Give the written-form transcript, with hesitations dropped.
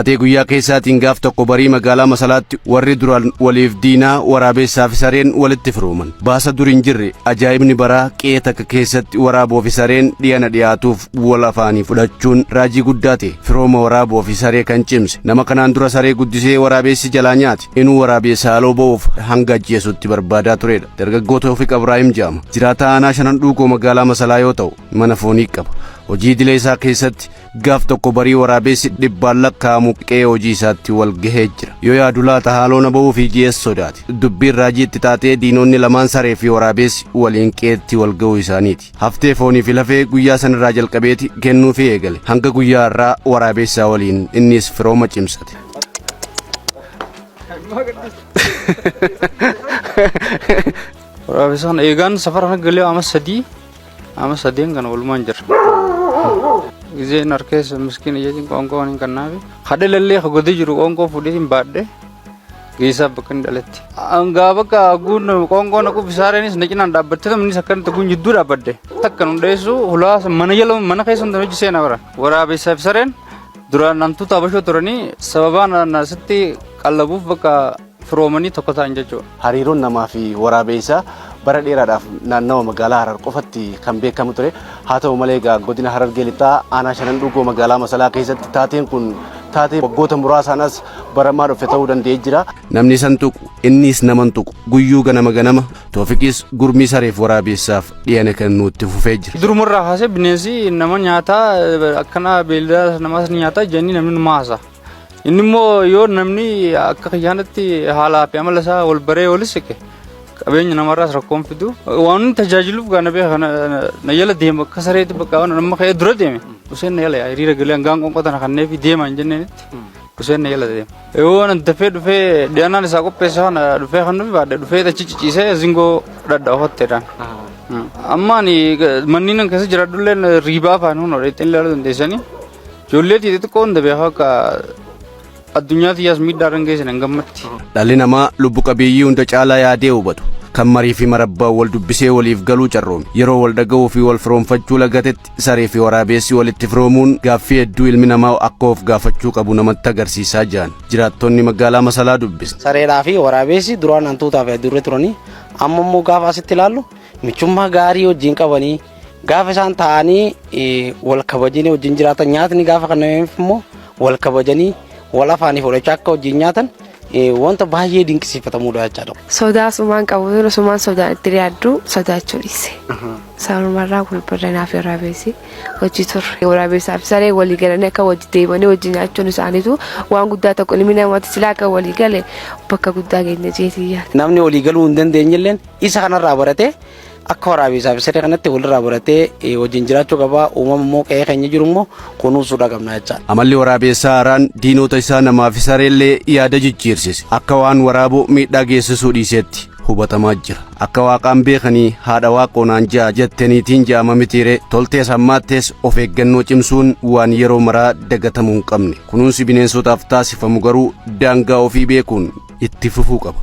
Taatee guyyaa keessaatiin gaaf tokko barii magaalaa Masalaatti warri duraan waliif diinaa waraabessaa fi sareen walitti firooman. Baasa dur hin jirre ajaa'ibni baraa qe'ee takka keessatti waraaboo fi sareen dhiyana dhiyaatuuf wal afaanii fudhachuun raajii guddaa ta'e. Firooma waraaboo fi saree kan cimse nama kanaan dura saree guddisee waraabessi jalaa nyaate inuu waraabessa haaloo ba'uuf hanga ajjeesutti barbaadaa turedha. Dargaggoo Toofiq Abraahim jedhama. Jiraataa aanaa Shanan Dhuugoo magaalaa Masalaa yoo ta'u mana foonii qaba. Hojii idilee isaa keessatti gaaf tokko barii waraabessi dhibbaan lakkaa'amu qe'ee hojii isaatti wal gahee jira. Yoo yaadu laata haaloo na ba'uu fi ji'ees sodaate. Dubbiin raajii itti taatee diinonni lamaan saree fi waraabessi waliin qe'eetti wal ga'uu isaaniiti. Haftee foonii fi lafee guyyaa sanarraa jalqabeeti kennuufii eegale. Hanga guyyaa har'aa waraabessaa waliin innis firooma cimsate. Waraabessaan eegaan safara kana galee ama sadii ama sadeen kana walumaan jira. Gizeen harkeessa miskiin ijaatiin qoonqoo waan hin kannaafi. Hadha lallee godee jiru qoonqoo fuudhee hin baadhe geessaaf bakka inni dhaletti. Hangaa bakka guun qoonqoo na qubbisaareenis na cinaan dhaabbatte innis akkanatti guun jidduu dhaabbadde. Takka nu dheessu hulaa mana jala mana keessa hunda hojii seenaa bara. Waraabessaa fi sareen duraan hantuuta abashoo turanii sababaan asitti qallabuuf bakka firoomanii tokko ta'an jechuudha. Hariiroon namaa fi waraabessaa bara dheeraadhaaf naannawa magaalaa Harar qofatti kan beekamu ture. Haa ta'u malee egaa godina Harargee Lixaa aanaa Shanan Dhuugoo magaalaa Masalaa keessatti taateen kun taatee waggoota muraasaan as baramaa dhufe ta'uu danda'ee jira. Namni isan tuqu innis naman tuqu guyyuu ganama ganama Toofiqis gurmii sareef waraabessaaf dhiyana kennuutti fufee jira. Durumarraa kaasee bineensi nama nyaataa akkana beellada namaas ni nyaataa jedhanii namni numa haasa. Inni immoo yoo namni akka kiyyaanatti haalaa fi amala isaa wal baree walis siqe qabeenya namarraas rakkoon fidu. Waan inni tajaajiluuf gaana beeka na jala deema akka sareetti bakka waan nama ka'ee dura deeme. Useen na jala hiriira galee hangaan qoonqoo tana kanneefi deema hin jenneenitti useen na jala deema. Yoo waan dafee dhufee dhiyaannaan isaa qopheesse kana dhufee kan nufi baadhe dhufee achi ciciisee zingoo dhadhaa hotteedhaan. Amma ani manneen keessa jiraadhulleen riibaa afaan hun hodheetti ilaaluu dandeessanii. Ijoollee xixiqqoo hunda beekaa akka addunyaa xiyyaas miidhaa irra hin geessine hin gammatti. Dhalli namaa lubbu qabeeyyii hunda caalaa yaadee hubatu. Kan marii fi marabbaa wal dubbisee waliif galuu carroome. Yeroo wal dhaga'uu fi wal firoomfachuu lagatetti saree fi waraabessi walitti firoomuun gaaffii hedduu ilmi namaa akka of gaafachuu qabu namatti agarsiisaa jiran. Jiraattonni magaalaa Masalaa dubbisne. Sareedhaa fi waraabessi duraan hantuutaa fi adurree turanii amma immoo gaafa asitti ilaallu michummaa gaarii wajjin qabanii gaafa isaan taa'anii wal kabajanii wajjin jiraatan nyaatni gaafa kennameef immoo wal kabajanii wal afaanii fudhachaa akka wajjin nyaatan wanta baay'ee dinqisiifatamudha jechaadha. Sodaa sumaan qabu sumaan sodaan itti yaaddu sodaachuu dhiise. Sanumarraa wal barranaa fi waraabessi hojii turre. Waraabessaa fi saree walii galanii akka wajji deemanii wajji nyaachuun isaaniitu waan guddaa tokko ilmi namaatti silaa akka walii gale bakka guddaa geenya jeetii yaada. Namni walii galuu hin dandeenyelleen isa kanarraa baratee akka waraabessaa fi saree kanatti walirraa baratee wajjin jiraachuu qaba. Uumama immoo qe'ee keenya jiru immoo kunuunsuudha qabna jechaadha. Amalli waraabessaa haaraan diinota isaa namaa fi sareellee yaada jijjiirsise. Akka waan waraaboo miidhaa geessisuu dhiisetti hubatamaa jira. Akka waaqaan beekanii haadha waaqoonaan ja'a jetteniitiin ja'ama mitiire toltees hammaattees of eeggannoo cimsuun waan yeroo maraa dagatamuu hin qabne. Kunuunsi bineensotaaf taasifamu garuu daangaa ofii beekuun itti fufuu qaba.